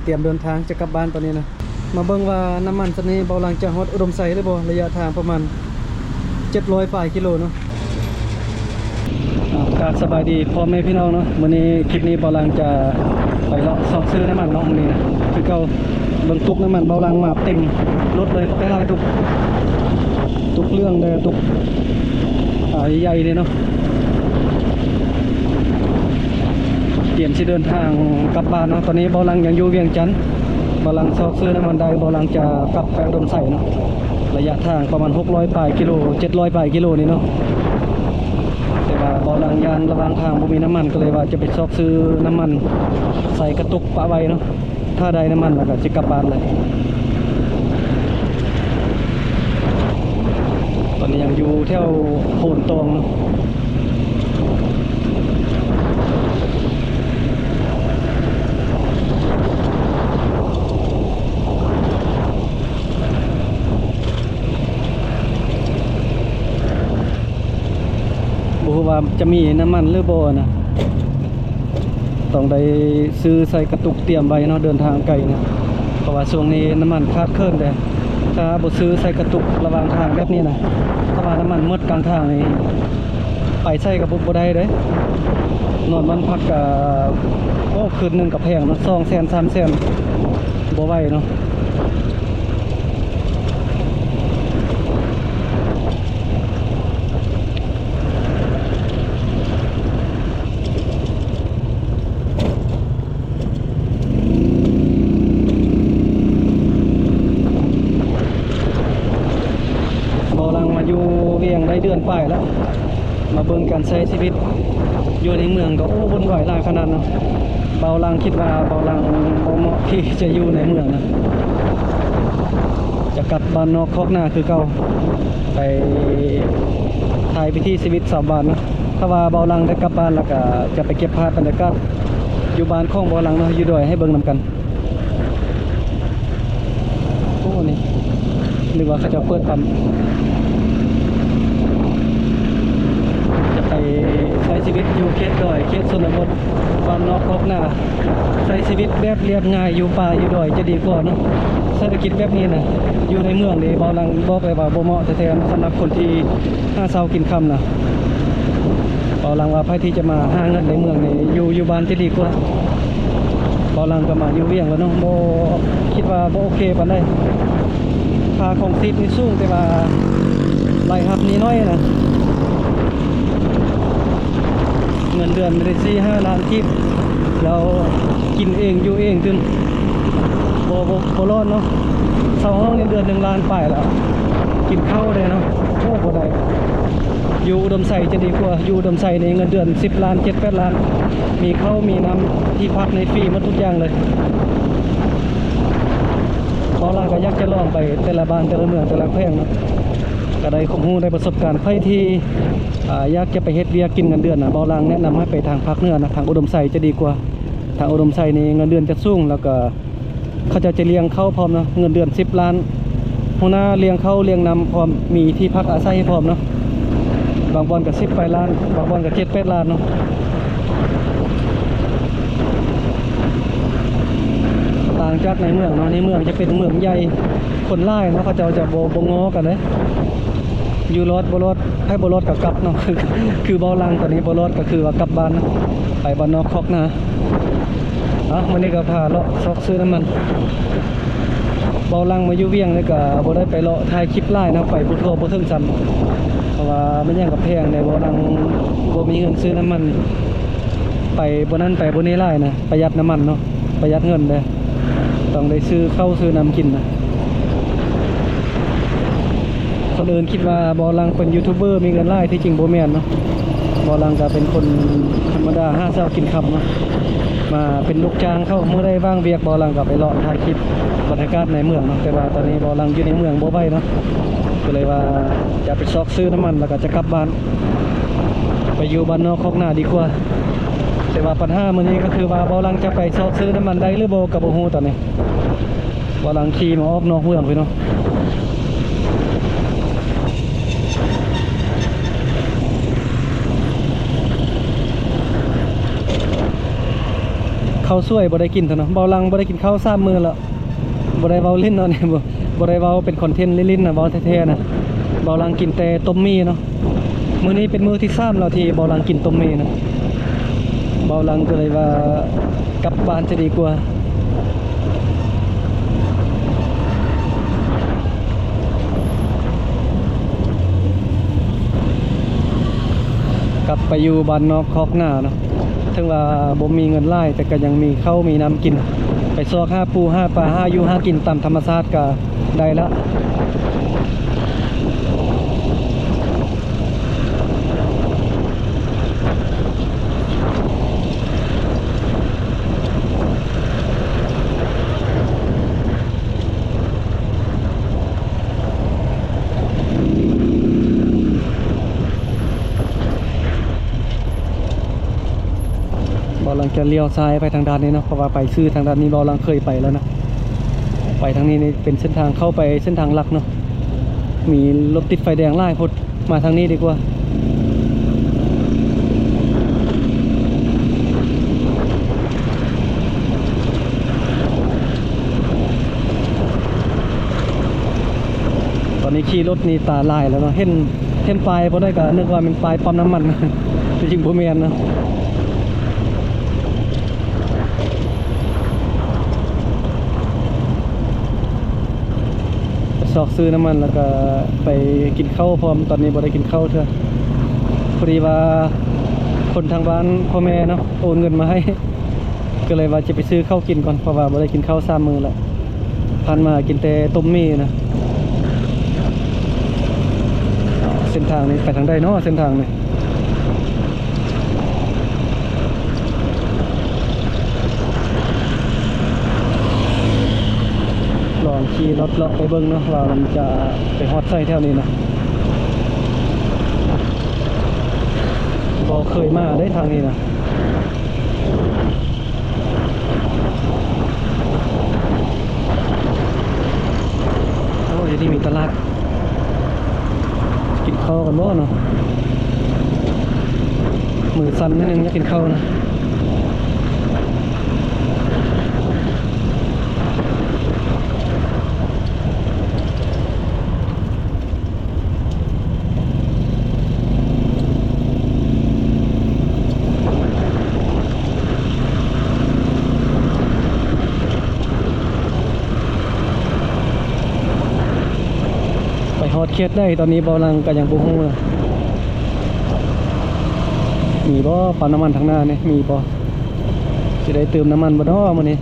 ຕຽມເດີນທາງຈະກັບບ້ານຕອນນີ້ນະ. ມາເບິ່ງວ່ານ້ຳມັນຊະນີ້ເບົາຫຼັງຈະຮອດອຸດົມໄຊຫຼືບໍ່, ໄລຍະທາງປະມານເຈັດຮ້ອຍປາຍກິໂລເນາະ. ອ່າ ກາບສະບາຍດີພໍ່ແມ່ພີ່ນ້ອງເນາະ, ມື້ນີ້ ຄລິບນີ້ເບົາຫຼັງຈະໄປເລາະຊອກຊື້ນ້ຳມັນເນາະ. ມື້ນີ້ນະ ຄືເກົ່າ ເບິ່ງຕຸກນ້ຳມັນເບົາຫຼັງມາເຕັມລົດເລີຍ, ບັກຫຼາຍຕຸກ ຕຸກເຫຼືອງແດ່ ຕຸກ ອ່າ ໃຫຍ່ໆເດ້ເນາະ. ຕຽມຊິເດີນທາງກັບບ້ານເນາະ. ຕອນນີ້ເບົາຫຼັງຍັງຢູ່ວຽງຈັນ, ເບົາຫຼັງຊອກຊື້ນ້ຳມັນໄດ້ ເບົາຫຼັງຈະກັບໄປອຸດົມໄຊເນາະ. ໄລຍະທາງປະມານຫົກຮ້ອຍປາຍກິໂລ ເຈັດຮ້ອຍປາຍກິໂລນີ້ເນາະ. ແຕ່ວ່າເບົາຫຼັງຢ້ານລະຫວ່າງທາງບໍ່ມີນ້ຳມັນ ກໍເລີຍວ່າຈະໄປຊອກຊື້ນ້ຳມັນໃສ່ກະຕຸກປະໄວ້ເນາະ. ຖ້າໄດ້ນ້ຳມັນແລ້ວກໍຊິກັບບ້ານເລີຍ. ຕອນນີ້ຍັງຢູ່ແຖວໂພນຕອງເນາະ. ບໍ່ຮູ້ວ່າຈະມີນ້ຳມັນຫຼືບໍ່ນະ, ຕ້ອງໄດ້ຊື້ໃສ່ກະຕຸກຕຽມໄວ້ເນາະ ເດີນທາງໄກນະ. ເພາະວ່າຊ່ວງນີ້ນ້ຳມັນຂາດເຂີນເດ້, ຖ້າບໍ່ຊື້ໃສ່ກະຕຸກລະຫວ່າງທາງແບບນີ້ນະ, ຖ້າວ່ານ້ຳມັນໝົດກາງທາງນີ້ ໄປໃສກໍບໍ່ ບໍ່ໄດ້ເດ້. ນອນບ້ານພັກກໍ ໂອ້ ຄືນໜຶ່ງກໍແພງເນາະ, ສອງແສນ ສາມແສນ ບໍ່ໄຫວເນາະ. ເບົາຫຼັງມາຢູ່ວຽງໄດ້ເດືອນປາຍແລ້ວ, ມາເບິ່ງການໃຊ້ຊີວິດຢູ່ໃນເມືອງກໍ ໂອ້ ວຸ່ນວາຍຫຼາຍຂະໜາດເນາະ. ເບົາຫຼັງຄິດວ່າເບົາຫຼັງບໍ່ເໝາະທີ່ຈະຢູ່ໃນເມືອງນະ, ຈະກັບບ້ານນອກຄອກນາຄືເກົ່າ, ໄປຖ່າຍວິຖີຊີວິດຊາວບ້ານນະ. ຖ້າວ່າເບົາຫຼັງໄດ້ກັບບ້ານແລ້ວກໍຈະໄປເກັບພາບບັນຍາກາດຢູ່ບ້ານຂອງເບົາຫຼັງເນາະ, ຢູ່ດອຍໃຫ້ເບິ່ງນຳກັນ. ໂອ້ ນີ້ ນຶກວ່າເຂົາເຈົ້າເປີດປ້ຳ. ຈະໄປໃຊ້ຊີວິດຢູ່ເຂດດອຍ ເຂດຊົນນະບົດ ບ້ານນອກຄອກນາ, ໃຊ້ຊີວິດແບບລຽບງ່າຍ ຢູ່ປ່າຢູ່ດອຍຈະດີກວ່າເນາະ. ເສດຖະກິດແບບນີ້ນະ ຢູ່ໃນເມືອງນີ້ ເບົາຫຼັງບອກເລີຍວ່າບໍ່ເໝາະແທ້ໆ ສຳລັບຄົນທີ່ຫາເຊົ້າກິນຄ່ຳນະ. ເບົາຫຼັງວ່າໃຜທີ່ຈະມາຫາເງິນໃນເມືອງນີ້ ຢູ່ ຢູ່ບ້ານຈະດີກວ່າ. ເບົາຫຼັງກໍມາຢູ່ວຽງແລ້ວເນາະ, ບໍ່ ຄິດວ່າບໍ່ໂອເຄປານໃດ. ຄ່າຄອງຊີບນີ້ສູງ ແຕ່ວ່າລາຍຮັບນີ້ໜ້ອຍນະ. ເງິນເດືອນໄດ້ສີ່ຫ້າລ້ານກີບ ແລ້ວກິນເອງຢູ່ເອງຕື່ມ ບໍ່ ບໍ່ ບໍ່ລອດເນາະ. ເຊົ່າຫ້ອງນີ້ເດືອນໜຶ່ງລ້ານປາຍແລ້ວ, ກິນເຂົ້າໄດ້ເນາະ. ໂອ້ ບໍ່ໄດ້. ຢູ່ອຸດົມໄຊຈະດີກວ່າ. ຢູ່ອຸດົມໄຊນີ້ເງິນເດືອນສິບລ້ານ ເຈັດແປດລ້ານ, ມີເຂົ້າມີນ້ຳ ທີ່ພັກໃນຟຣີໝົດທຸກຢ່າງເລີຍ. ເບົາຫຼັງກໍຢາກຈະລອງໄປແຕ່ລະບ້ານ ແຕ່ລະເມືອງ ແຕ່ລະແຂວງເນາະ, ກໍໄດ້ຄວາມຮູ້ ໄດ້ປະສົບການ. ໃຜທີ່ ອ່າ ຢາກຈະໄປເຮັດວຽກກິນເງິນເດືອນນະ, ເບົາຫຼັງແນະນຳໃຫ້ໄປທາງພາກເໜືອນະ, ທາງອຸດົມໄຊຈະດີກວ່າ. ທາງອຸດົມໄຊນີ້ເງິນເດືອນຈະສູງ ແລ້ວກໍເຂົາເຈົ້າຈະລ້ຽງເຂົ້າພ້ອມເນາະ, ເງິນເດືອນສິບລ້ານ, ຫົວໜ້າລ້ຽງເຂົ້າລ້ຽງນ້ຳພ້ອມ, ມີທີ່ພັກອາໄສໃຫ້ພ້ອມເນາະ. ບາງບ່ອນກໍສິບປາຍລ້ານ, ບາງບ່ອນກໍເຈັດແປດລ້ານເນາະ. ຕ່າງຈາກໃນເມືອງເນາະ, ໃນເມືອງຈະເປັນເມືອງໃຫຍ່ ຄົນຫຼາຍເນາະ, ເຂົາເຈົ້າຈະບໍ່ ບໍ່ງໍກັນເດ້. ຢູ່ລອດບໍ່ລອດ ໃຜບໍ່ລອດກໍກັບເນາະ. ຄື ຄືເບົາຫຼັງຕອນນີ້ບໍ່ລອດກໍຄືວ່າກັບບ້ານນະ, ໄປບ້ານນອກຄອກນາ. ເອົາ ມື້ນີ້ກໍພາເລາະຊອກຊື້ນ້ຳມັນ. ເບົາຫຼັງມາຢູ່ວຽງນີ້ກໍບໍ່ໄດ້ໄປເລາະຖ່າຍຄລິບຫຼາຍເນາະ, ໄປບໍ່ທົ່ວບໍ່ເຖິງຊ້ຳ. ເພາະວ່າແມ່ນຫຍັງກໍແພງແດ່, ເບົາຫຼັງບໍ່ມີເງິນຊື້ນ້ຳມັນ, ໄປບໍ່ນັ້ນໄປບໍ່ນີ້ຫຼາຍນະ. ປະຢັດນ້ຳມັນເນາະ, ປະຢັດເງິນເດ້, ຕ້ອງໄດ້ຊື້ເຂົ້າຊື້ນ້ຳກິນນະ. ຄົນອື່ນຄິດວ່າເບົາຫຼັງເປັນຢູທູບເບີ ມີເງິນຫຼາຍ, ທີ່ຈິງບໍ່ແມ່ນເນາະ. ເບົາຫຼັງກໍເປັນຄົນທຳມະດາ ຫາເຊົ້າກິນຄ່ຳເນາະ, ມາເປັນລູກຈ້າງເຂົາ. ມື້ໃດວ່າງວຽກ ເບົາຫຼັງກໍໄປເລາະຖ່າຍຄລິບບັນຍາກາດໃນເມືອງເນາະ, ແຕ່ວ່າຕອນນີ້ເບົາຫຼັງຢູ່ໃນເມືອງບໍ່ໄຫວເນາະ, ກໍເລີຍວ່າຈະໄປຊອກຊື້ນ້ຳມັນ ແລ້ວກໍຈະກັບບ້ານ ໄປຢູ່ບ້ານນອກຄອກນາດີກວ່າ. ແຕ່ວ່າບັນຫາມື້ນີ້ກໍຄືວ່າ ເບົາຫຼັງຈະໄປຊອກຊື້ນ້ຳມັນໄດ້ຫຼືບໍ່ກໍບໍ່ຮູ້ຕອນນີ້. ເບົາຫຼັງຂີ່ມາອອກນອກເມືອງພຸ້ນເນາະ. ເຂ ເຂົ້າສວຍບໍ່ໄດ້ກິນເທື່ອເນາະ. ເບົາຫຼັງບໍ່ໄດ້ກິນເຂົ້າສາມມື້ແລ້ວ. ບໍ່ໄດ້ເວົ້າຫຼິ້ນເນາະນີ້ ບໍ່ ບໍ່ໄດ້ເວົ້າເປັນຄອນເທັນຫຼິ້ນໆນະ ເວົ້າແທ້ໆນະ. ເບົາຫຼັງກິນແຕ່ຕົ້ມໝີ່ເນາະ. ມື້ນີ້ເປັນມື້ທີສາມແລ້ວທີ່ເບົາຫຼັງກິນຕົ້ມໝີ່ນະ. ເບົາຫຼັງກໍເລີຍວ່າກັບບ້ານຈະດີກວ່າ. ກັບໄປຢູ່ບ້ານນອກຄອກນາເນາະ. ເຖິງວ່າບໍ່ມີເງິນຫຼາຍ ແຕ່ກໍຍັງມີເຂົ້າມີນ້ຳກິນ. ໄປຊອກຫາປູຫາປາ ຫາຢູ່ຫາກິນຕາມທຳມະຊາດກໍໄດ້ລະ. ເບົາຫຼັງຈະລ້ຽວຊ້າຍໄປທາງດ້ານນີ້ເນາະ ເພາະວ່າໄປຊື່ທາງດ້ານນີ້ ເບົາຫຼັງເຄີຍໄປແລ້ວນະ. ໄປທາງນີ້ນີ້ເປັນເສັ້ນທາງເຂົ້າໄປເສັ້ນທາງຫຼັກເນາະ. ມີລົດຕິດໄຟແດງຫຼາຍໂພດ. ມາທາງນີ້ດີກວ່າ. ຕອນນີ້ຂີ່ລົດນີ້ຕາລາຍແລ້ວເນາະ. ເຫັນ ເຫັນປ້າຍບໍ່ໄດ້ກໍນຶກວ່າແມ່ນປ້າຍປ້ຳນ້ຳມັນ ແຕ່ຈິງບໍ່ແມ່ນເນາະ. ໄປຊອກຊື້ນ້ຳມັນ ແລ້ວກໍໄປກິນເຂົ້າພ້ອມ. ຕອນນີ້ບໍ່ໄດ້ກິນເຂົ້າເທື່ອ ພໍດີວ່າຄົນທາງບ້ານພໍ່ແມ່ເນາະ ໂອນເງິນມາໃຫ້ ກໍເລີຍວ່າຈະໄປຊື້ເຂົ້າກິນກ່ອນ ເພາະວ່າບໍ່ໄດ້ກິນເຂົ້າສາມມື້ແລ້ວ. ຜ່ານມາກິນແຕ່ຕົ້ມໝີ່ນະ. ເສັ້ນທາງນີ້ໄປທາງໃດເນາະ ເສັ້ນທາງນີ້? ລອງຂີ່ລົດເລາະໄປເບິ່ງເນາະ ວ່າມັນຈະໄປຮອດໃສແຖວນີ້ນະ. ບໍ່ເຄີຍມາເດ້ທາງນີ້ນະ. ໂອ້ ຢູ່ນີ້ມີຕະຫຼາດ. ກິນເຂົ້າກັນບໍ່ເນາະ? ມືສັ່ນໜ້ອຍໜຶ່ງ ຢາກກິນເຂົ້ານະ. ໄປຮອດເຂດໃດຕອນນີ້ ເບົາຫຼັງກໍຍັງບໍ່ຮູ້ເລີຍ. ມີບໍ່ ປ້ຳນ້ຳມັນທາງໜ້ານີ້ ມີບໍ່? ຊິໄດ້ເຕີມນ້ຳມັນບໍ່ເນາະມື້ນີ້?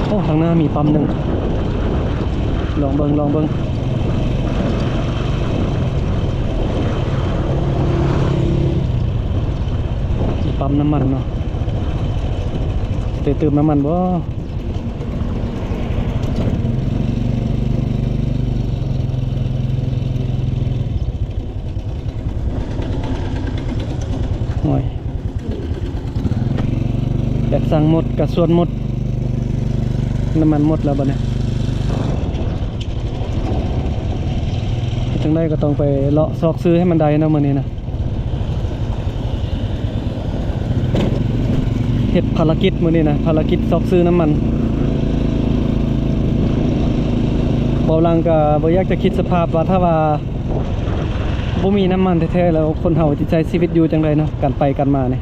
ໂອ້ ທາງໜ້າມີປ້ຳໜຶ່ງ. ລອງເບິ່ງ ລອງເບິ່ງ. ປ້ຳນ້ຳມັນເນາະ. ຊິໄດ້ເຕີມນ້ຳມັນບໍ່? ໂອ້ຍ ແບັດສັ່ງໝົດກະຊວນໝົດ. ນ້ຳມັນໝົດແລ້ວບັດນີ້ ເຮັດຈັ່ງໃດກໍຕ້ອງໄປເລາະຊອກຊື້ໃຫ້ມັນໄດ້ເນາະມື້ນີ້ນະ. ເຮັດພາລະກິດມື້ນີ້ນະ ພາລະກິດຊອກຊື້ນ້ຳມັນ. ເບົາຫຼັງກໍບໍ່ຢາກຈະຄິດສະພາບວ່າ ຖ້າວ່າບໍ່ມີນ້ຳມັນແທ້ໆ ແລ້ວຄົນເຮົາຊິໃຊ້ຊີວິດຢູ່ຈັ່ງໃດເນາະ ການໄປການມານີ້.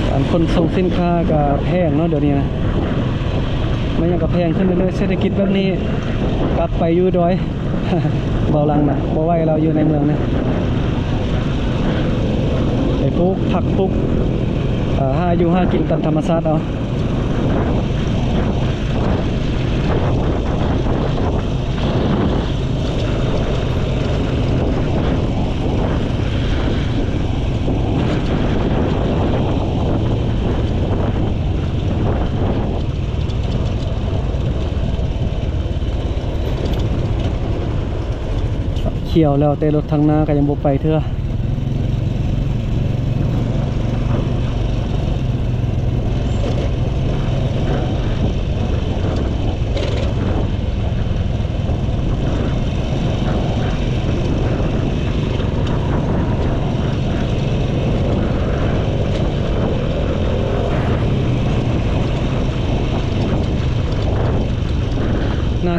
ການຂົນສົ່ງສິນຄ້າກໍແພງເນາະ ດຽວນີ້ນະ. ແມ່ນຫຍັງກໍແພງຂຶ້ນເລື້ອຍໆ ເສດຖະກິດແບບນີ້ ກັບໄປຢູ່ດອຍ. ເບົາຫຼັງນະ ບໍ່ໄຫວແລ້ວ ຢູ່ໃນເມືອງນີ້ ໄປປູກຜັກ ປູກ ເອີ ຫາຢູ່ຫາກິນຕາມທຳມະຊາດເອົາ. ຂຽວແລ້ວ ແຕ່ລົດທາງໜ້າກໍຍັງບໍ່ໄປເທື່ອ.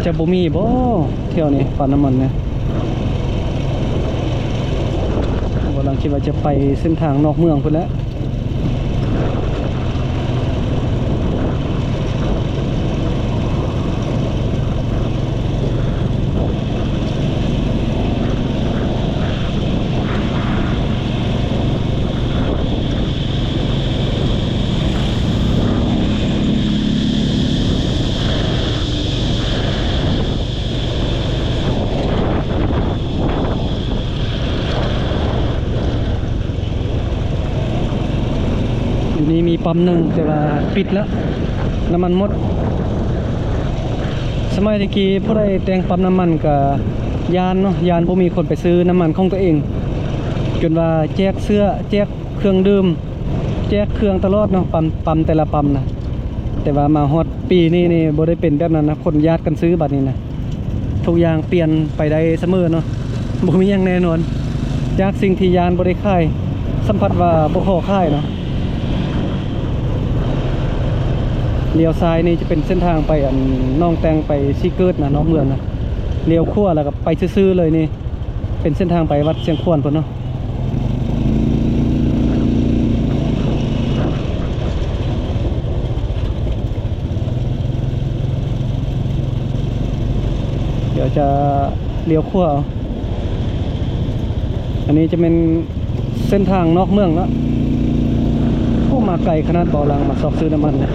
ຈະບໍ່ມີບໍ່ແຖວນີ້ ປ້ຳນ້ຳມັນນີ້? ບໍ່ ຫຼັງຄິດວ່າຈະໄປເສັ້ນທາງນອກເມືອງພຸ້ນແຫຼະ. ຢູ່ນີ້ມີປ້ຳໜຶ່ງ ແຕ່ວ່າປິດແລ້ວ ນ້ຳມັນໝົດ. ສະໄໝແຕ່ກີ້ຜູ້ໃດແຕ່ງປ້ຳນ້ຳມັນກະຢ້ານເນາະ ຢ້ານບໍ່ມີຄົນໄປຊື້ນ້ຳມັນຂອງຕົວເອງ ຈົນວ່າແຈກເສື້ອ ແຈກເຄື່ອງດື່ມ ແຈກເຄື່ອງຕະຫຼອດເນາະ ປ້ຳ ປ້ຳແຕ່ລະປ້ຳນະ. ແຕ່ວ່າມາຮອດປີນີ້ນີ້ບໍ່ໄດ້ເປັນແບບນັ້ນນະ ຄົນຍາດກັນຊື້ບັດນີ້ນະ. ທຸກຢ່າງປ່ຽນໄປໄດ້ສະເໝີເນາະ ບໍ່ມີຫຍັງແນ່ນອນ. ຈາກສິ່ງທີ່ຢ້ານບໍ່ໄດ້ຂາຍ ສຳຜັດວ່າບໍ່ຂໍຂາຍເນາະ. ລ້ຽວຊ້າຍນີ້ຈະເປັນເສັ້ນທາງໄປອັນໜອງແຕ່ງ ໄປສີເກີດນະ ນອກເມືອງນະ. ລ້ຽວຂວາແລ້ວກໍໄປຊື່ໆເລີຍນີ້ ເປັນເສັ້ນທາງໄປວັດຊຽງຂວນພຸ້ນເນາະ. ດຽວຈະລ້ຽວຂວາເອົາ. ອັນນີ້ຈະແມ່ນເສັ້ນທາງນອກເມືອງເນາະ. ໂອ້ ມາໄກຂະໜາດ ເບົາຫຼັງມາຊອກຊື້ນ້ຳມັນນະ.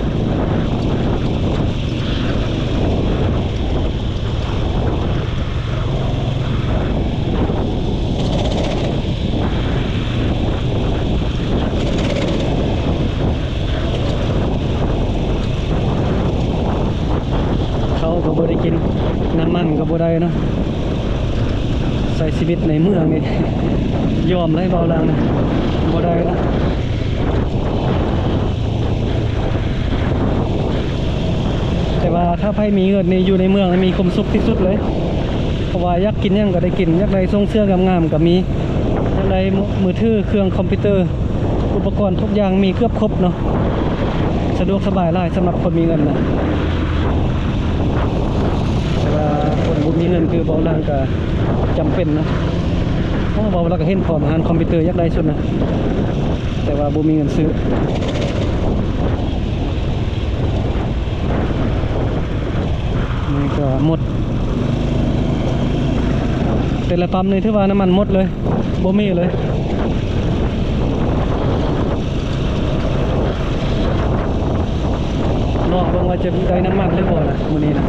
ເຂົ້າກໍບໍ່ໄດ້ກິນ ນ້ຳມັນກໍບໍ່ໄດ້ເນາະ. ໃຊ້ຊີວິດໃນເມືອງນີ້ ຍອມເລີຍເບົາຫຼັງນະ ບໍ່ໄດ້ລະ. ແຕ່ວ່າຖ້າໃຜມີເງິນນີ້ ຢູ່ໃນເມືອງນີ້ມີຄວາມສຸກທີ່ສຸດເລີຍ ເພາະວ່າຢາກກິນຫຍັງກໍໄດ້ກິນ ຢາກໄດ້ໂສ້ງເສື້ອງາມໆກໍມີ ຢາກໄດ້ມື ມືຖື ເຄື່ອງຄອມພິວເຕີ ອຸປະກອນທຸກຢ່າງມີເກືອບຄົບເນາະ. ສະດວກສະບາຍຫຼາຍສຳລັບຄົນມີເງິນນະ. ແຕ່ວ່າຄົນບໍ່ມີເງິນຄືເບົາຫຼັງກໍຈຳເປັນນະ. ໂອ້ ເວົ້າແລ້ວກໍເຫັນພ້ອມ ຮ້ານຄອມພິວເຕີຢາກໄດ້ສຸດນະ ແຕ່ວ່າບໍ່ມີເງິນຊື້. ນີ້ກໍໝົດ ແຕ່ລະປ້ຳນີ້ຖືວ່ານ້ຳມັນໝົດເລີຍ ບໍ່ມີເລີຍ. ລອງເບິ່ງວ່າຈະໄດ້ນ້ຳມັນຫຼືບໍ່ນະ ມື້ນີ້ນະ.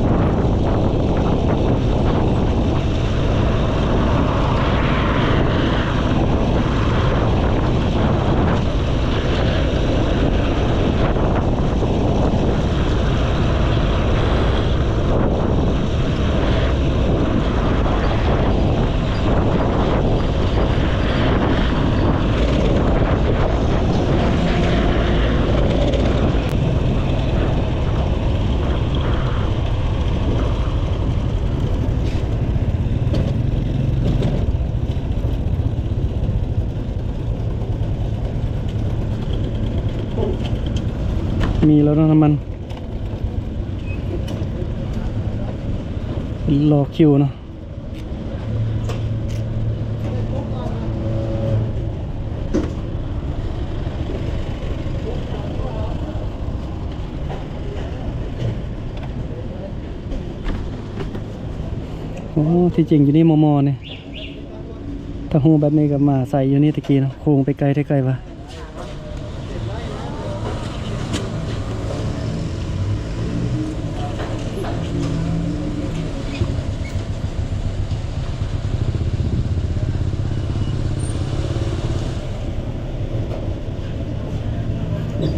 ມີແລ້ວເນາະ ນ້ຳມັນ ລໍຄິວເນາະ. ໂອ້ ທີ່ຈິງຢູ່ນີ້ມໍ່ໆນີ້ ຖ້າຮູ້ແບບນີ້ກໍມາໃສ່ຢູ່ນີ້ແຕ່ກີ້ເນາະ ໂຄ້ງໄປໄກແທ້ໄກວ່າ.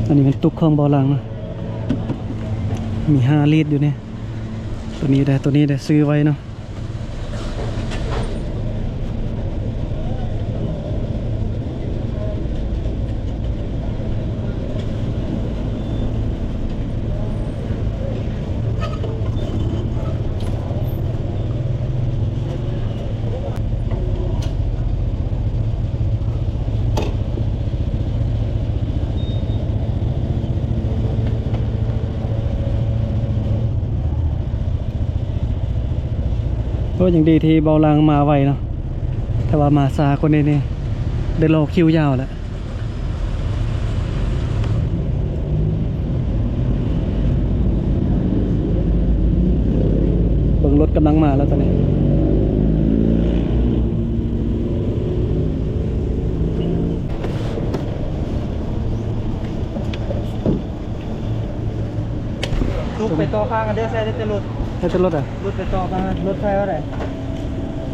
ອັນນີ້ແມ່ນຕຸກຂອງເບົາຫຼັງເນາະ ມີຫ້າລີດຢູ່ນີ້. ໂຕນີ້ໄດ໋ ໂຕນີ້ໄດ໋ ຊື້ໄວ້ເນາະ. ໂ ກໍຍັງດີທີ່ເບົາຫຼັງມາໄວເນາະ, ຖ້າວ່າມາຊ້າກວ່ານີ້ນີ້ ໄດ້ລໍຄິວຍາວແລ້ວ. ເບິ່ງລົດກຳລັງມາແລ້ວຕອນນີ້. ລຸກໄປຕໍ່ຂ້າງກັນເດີ້ ໃສ່ໄດ້ແຕ່ລົດ ໃສ່ແຕ່ລົດອະ ລົດໄປຕໍ່ຂ້າງ ລົດໃສ່ວ່າໄດ້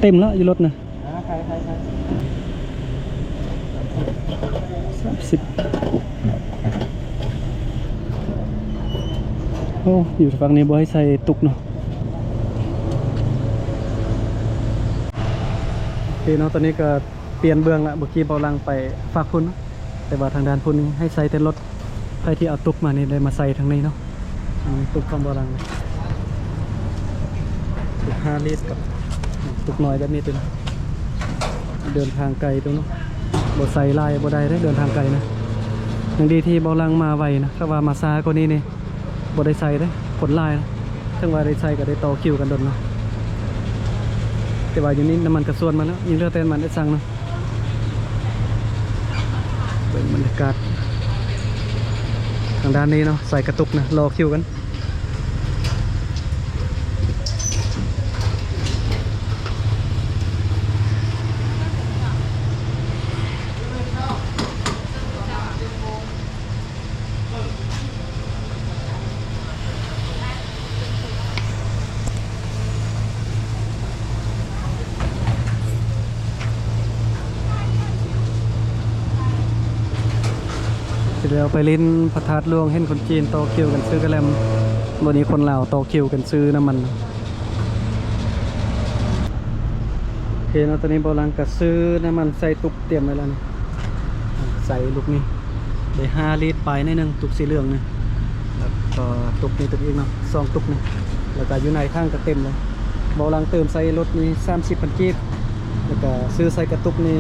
ເຕັມແລ້ວຢູ່ລົດນະ. ອ່າ ໄຂ ໄຂ ໄຂ ສາມສິບ ໂອ້ ຢູ່ຝັ່ງນີ້ບໍ່ໃຫ້ໃສ່ຕຸກເນາະ. ໂອເຄເນາະ ຕອນນີ້ກໍປ່ຽນເບື້ອງລະ, ເມື່ອກີ້ເບົາຫຼັງໄປຟາກພຸ້ນ ແຕ່ວ່າທາງດ້ານພຸ້ນນີ້ໃຫ້ໃສ່ແຕ່ລົດ. ໃຜທີ່ເອົາຕຸກມານີ້ໄດ້ມາໃສ່ທາງນີ້ເນາະ. ອືມ ຕຸກຂອງເບົາຫຼັງນີ້ ຕຸກຫ້າລິດກັບຕຸກນ້ອຍແບບນີ້ຕິ. ເດີນທາງໄກຕົວເນາະ, ບໍ່ໃສ່ຫຼາຍບໍ່ໄດ້ເດ້ ເດີນທາງໄກນະ. ຍັງດີທີ່ເບົາຫຼັງມາໄວນະ, ຖ້າວ່າມາຊ້າກວ່ານີ້ນີ້ບໍ່ໄດ້ໃສ່ເດ້ ຄົນຫຼາຍນະ. ເຖິງວ່າໄດ້ໃສ່ກໍໄດ້ຕໍ່ຄິວກັນດົນເນາະ, ແຕ່ວ່າຢູ່ນີ້ນ້ຳມັນກະສ່ວນມາແລ້ວ ຍັງເຫຼືອແຕ່ນ້ຳມັນໄດ້ສັ່ງເນາະ. ເບິ່ງບັນຍາກາດທາງດ້ານນີ້ເນາະ, ໃສ່ກະຕຸກນະ ລໍຄິວກັນ. ຊິແລ້ວໄປຫຼິ້ນພະທາດຫຼວງ ເຫັນຄົນຈີນຕໍ່ຄິວກັນຊື້ກະແລັມ, ບັດນີ້ຄົນລາວຕໍ່ຄິວກັນຊື້ນ້ຳມັນ. ໂອເຄເນາະ, ຕອນນີ້ເບົາຫຼັງກະຊື້ນ້ຳມັນໃສ່ຕຸກຕຽມໄວ້ແລ້ວນະ. ໃສ່ຕຸກນີ້ໄດ້ຫ້າລິດປາຍໜ້ອຍໜຶ່ງ, ຕຸກສີເຫຼືອງນີ້ ແລ້ວກໍຕຸກນີ້ ຕຸກອີກເນາະ ສອງຕຸກນີ້, ແລ້ວກໍຢູ່ໃນຖັງກໍເຕັມເລີຍ. ເບົາຫຼັງເຕີມໃສ່ລົດນີ້ສາມສິບພັນກີບ, ແລ້ວກໍຊື້ໃສ່ກະຕຸກນີ້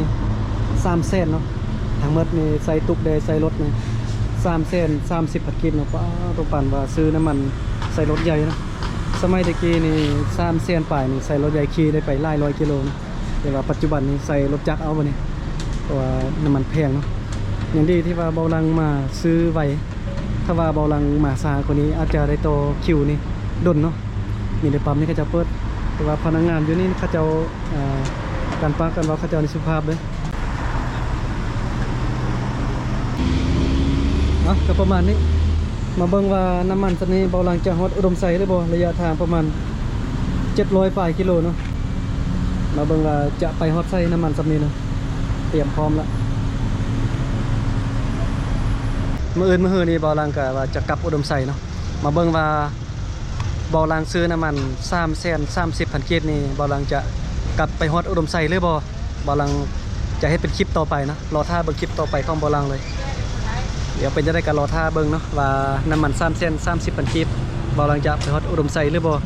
ສາມແສນເນາະ. ທັງໝົດນີ້ໃສ່ຕຸກແດ່ໃສ່ລົດນີ້ສາມແສນສາມສິບພັນກີບເນາະ. ປ້າ ຕົວປານວ່າຊື້ນ້ຳມັນໃສ່ລົດໃຫຍ່ເນາະ. ສະໄໝແຕ່ກີ້ນີ້ສາມແສນປາຍນີ້ ໃສ່ລົດໃຫຍ່ຂີ່ໄດ້ໄປຫຼາຍຮ້ອຍກິໂລນະ, ແຕ່ວ່າປັດຈຸບັນນີ້ໃສ່ລົດຈັກເອົາບັດນີ້ ເພາະວ່ານ້ຳມັນແພງເນາະ. ຍັງດີທີ່ວ່າເບົາຫຼັງມາຊື້ໄວ, ຖ້າວ່າເບົາຫຼັງມາຊ້າກວ່ານີ້ ອາດຈະໄດ້ຕໍ່ຄິວນີ້ດົນເນາະ. ມີແຕ່ປ້ຳນີ້ເຂົາເຈົ້າເປີດ, ແຕ່ວ່າພະນັກງານຢູ່ນີ້ເຂົາເຈົ້າ ອ່າ ການປາກການເວົ້າເຂົາເຈົ້ານີ້ສຸພາບເດີ້. ເອົາ ກໍປະມານນີ້, ມາເບິ່ງວ່ານ້ຳມັນຊຳນີ້ເບົາຫຼັງຈະຮອດອຸດົມໄຊຫຼືບໍ່, ໄລຍະທາງປະມານເຈັດຮ້ອຍປາຍກິໂລເນາະ. ມາເບິ່ງວ່າຈະໄປຮອດໃສ ນ້ຳມັນຊຳນີ້ນະ, ຕຽມພ້ອມລະ. ມື້ອື່ນມື້ຮືນີ້ເບົາຫຼັງກະວ່າຈະກັບອຸດົມໄຊເນາະ, ມາເບິ່ງວ່າ ເບົາຫຼັງຊື້ນ້ຳມັນສາມແສນສາມສິບພັນກີບນີ້ ເບົາຫຼັງຈະກັບໄປຮອດອຸດົມໄຊຫຼືບໍ່? ເບົາຫຼັງຈະເຮັດເປັນຄລິບຕໍ່ໄປເນາະ, ລໍຖ້າເບິ່ງຄລິບຕໍ່ໄປຂອງເບົາຫຼັງເລີຍ. ດຽວເປັນຈັ່ງໃດກໍລໍຖ້າເບິ່ງເນາະ ວ່ານ້ຳມັນສາມແສນສາມສິບພັນກີບ ເບົາຫຼັງຈະໄປຮອດອຸດົມໄຊຫຼືບໍ່?